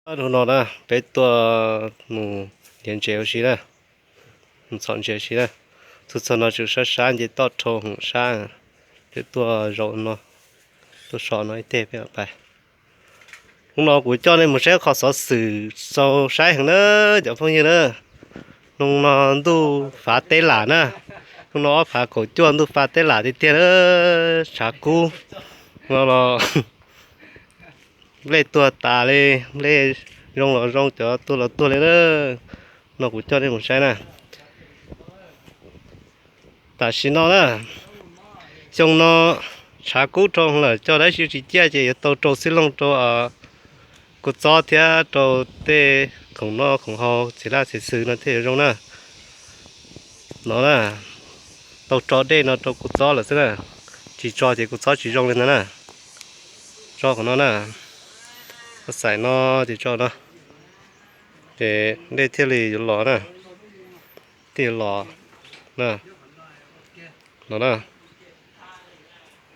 Hnub no na peb tuaj mus nrhiav ntses ua si na, mus txhom ntses ua si na. Tuaj txog no tseem sab sab nce toj rhau heev sab, peb tuaj zaum no, tuaj so no ib teg peb mam pais. Hnub no kuv coj nej mus saib qhov xov xwm txaus saib heev na cov phooj ywg na. Hnub no ntuj fav teb lam na, hnub no ob phav kaum cuaj ntuj fav teb lam tiag tiag na. Tshav kub no los nplej tuag tas li, nplej zoo los zoo, cov tuag los tuag li na. No kuv coj nej mus saib na. Tam sim no na, xyoo no tshav kub rau lawm, cog dab tsi tsis ciaj ces yuav tau rau xib looj rau kua txob thiab rau tej khoom noj khoom haus txiv laj txiv xwm no thiaj yuav zoo na. No na, tau tso dej no rau kua txob lawm xwb na, tsis tso ces kua txob tsis zoo li ntag na. Tso qhov no na, txaim no ces tso no, ces dej thiaj li yuav los na, thiaj yuav los na. No na,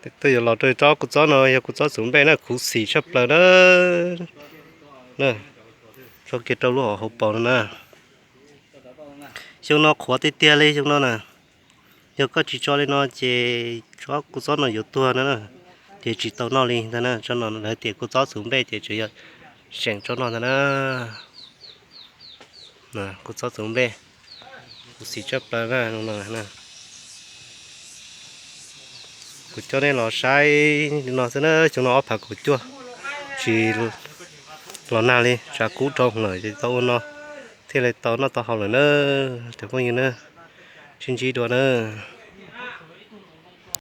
twb yuav los rau tsob kua txob no yog kua txob txhuv npej na, khuv xim tshaj plaws na. Tso kiag rau lub hauv paus no na. Xyoo no qhuav tiag tiag li xyoo no na. Yog koj tsis tso li no ces tsob kua txob no yuav tuag no na, ces tsis tau noj li ntag na. Tsob no lawv tias kua txob txhuv npej ces tsuas yog seem tsob no ntag na. Kua txob txhuv npej, khuv xim tshaj plaws na. Kuv coj nej los saib li no xwb na, xyoo no ob phav kaum cuaj tsis los nag li, tshav kub rau lawm ces tau ua no thiaj li tau noj tau haus lawm na. Cov phooj ywg na, sib ntsib dua na.